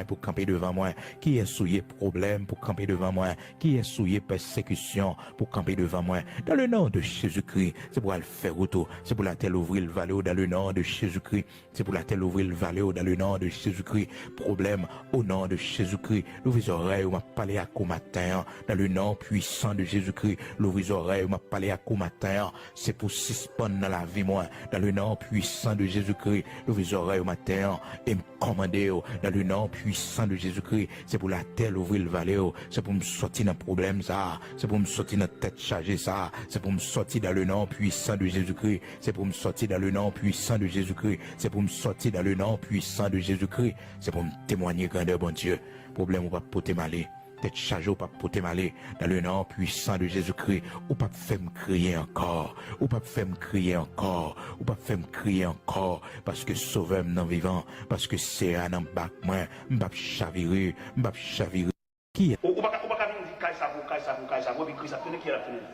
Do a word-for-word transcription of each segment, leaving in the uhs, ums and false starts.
pou kanpe devan mwen? Kiyès ou ye pwoblèm pou kanpe devan mwen? Kiyès ou ye pèsekisyon pou kanpe devan mwen? Dans le nom de Jésus-Christ, se pou al fè wout ou, se pou latè louvri l vale w dans le nom de Jésus-Christ. Se pou latè louvri l vale w dans le nom de Jésus-Christ. Pwoblèm, au nom de Jésus-Christ. Louvri zòrèy ou, m ap pale ak ou maten an dans le nom puissant de Jésus-Christ. Louvri zòrèy ou, m ap pale ak ou maten an. Se pou sispann nan lavi mwen dans le nom puissant de Jésus-Christ. Louvri zòrèy ou maten an e m kòmande w dans le nom puissant de Jésus-Christ. Se pou latè louvri l vale w. Se pou m sòti nan pwoblèm sa a. Se pou m sòti nan tèt chaje sa a. Se pou m sòti dans le nom puissant de Jésus-Christ. Se pou m sòti dans le nom puissant de Jésus-Christ. Se pou m sòti dans le nom puissant de Jésus-Christ. Se pou m temwanye grandè Bondye. Pwoblèm ou p ap pote m ale. Tèt chaje ou p ap pote m ale. Dans le nom puissant de Jésus-Christ, ou p ap fè m kriye ankò. Ou p ap fè m kriye ankò. Ou p ap fè m kriye ankò. Paske Sovè m nan vivan. Paske Seyè a nan bak mwen. M p ap chavire. M p ap chavire. Kiyès? Ou, ou pa ka, ou pa ka vin di kay sa pou, kay sa pou, kay sa pou, epi Kris ap tounen, kiyès l ap tounen?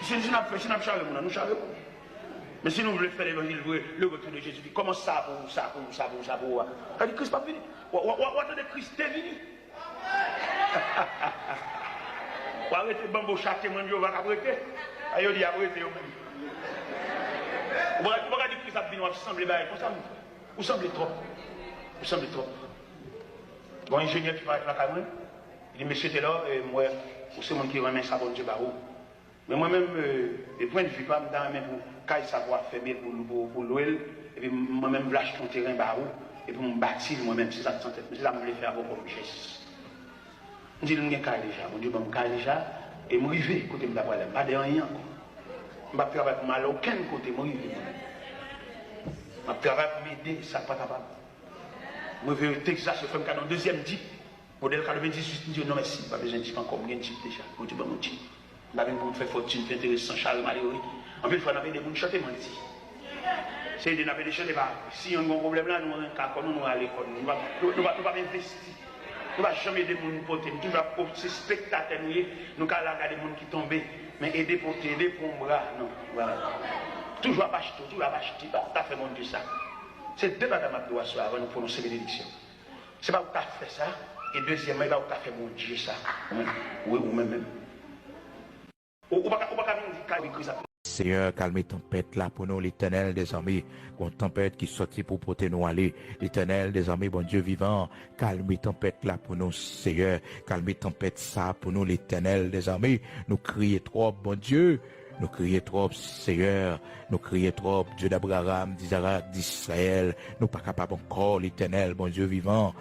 Si, si n ap fè, si n ap chare moun nan, nou chare moun. Men si nou vle fè levanjil vre, le retour de Jésus, kòman sa pou, sa pou, sa pou, sa pou, sa pou, sa pou, sa pou, Kris p ap vini. W a, w a, w a, w a tande Kris te vini. W a rete banboch a Temwen Jewova k ap rete. A yo di y ap rete yo menm. Ou pa, ou pa ka di Kris ap vini, w ap sanble bagay konsa, men. Ou sanble twòp. Ou sanble twòp. Gon enjenyè ki parèt lakay mwen, li di, "Mesye Telor, e, m wè ou se moun ki renmen sa Bondye ba ou. Men mwen menm, e, e pwennvi pa m, m ta renmen pou kay sa pou afèbli, pou, pou, pou lwe l, epi mwen menm m vle achte yon teren ba ou, epi m bati l mwen menm, se sa k nan tèt mwen, se sa m vle fè avè w kòm jès." M di l, "M gen kay deja, Bondye ban m kay deja, e m rive kote m ta prale a, m pa de anyen ankò. M p ap travay pou m ale okenn kote, m rive mwen menm. M ap travay pou m ede sa k pa kapab." M rive Texas, yo fè m kado yon dezyèm Jeep. Modèl katrevendizuit, m di yo, "Non, mèsi, m pa bezwen Jeep ankò, m gen Jeep deja. Bondye ban m yon Jeep. M pa vin pou m fè fòtin, fè enterese, chare malere." Anpil fwa, n ap ede moun chante manti. Se ede n ap ede chante, pa, si yonn gen yon pwoblèm la, nou renk akò nou, nou rale kò nou. Nou pa, nou, nou pa, nou pa envesti. Nou pa janm ede moun pote. M toujou ap, se espektatè nou ye, nou ka la gade moun ki tonbe. Men ede pote, ede pran yon bra, non. Toujou ap achte, toujou ap achte, pa ta fè Bondye sa. Se de bagay m ap di w aswè a avan nou pwononse benediksyon. Se pa ou k ta fè sa, e dezyèmman, e pa ou k ta fè Bondye sa. Wi, ou menm menm. Ou, ou pa ka, ou pa ka vin di kay Kris ap. Seyè, kalme tanpèt la pou nou, Letènèl dèzame. Gon tanpèt ki sòti pou pote nou ale. Letènèl dèzame, Bondye vivan, kalme tanpèt la pou nou, Seyè. Kalme tanpèt sa pou nou, Letènèl dèzame. Nou kriye twòp, Bondye. Nou kriye twòp, Seyè. Nou kriye twòp, Dye d'Abraham, d'Izarak, d'Izrayèl. Nou pa kapab ankò, Letènèl, Bondye vivan.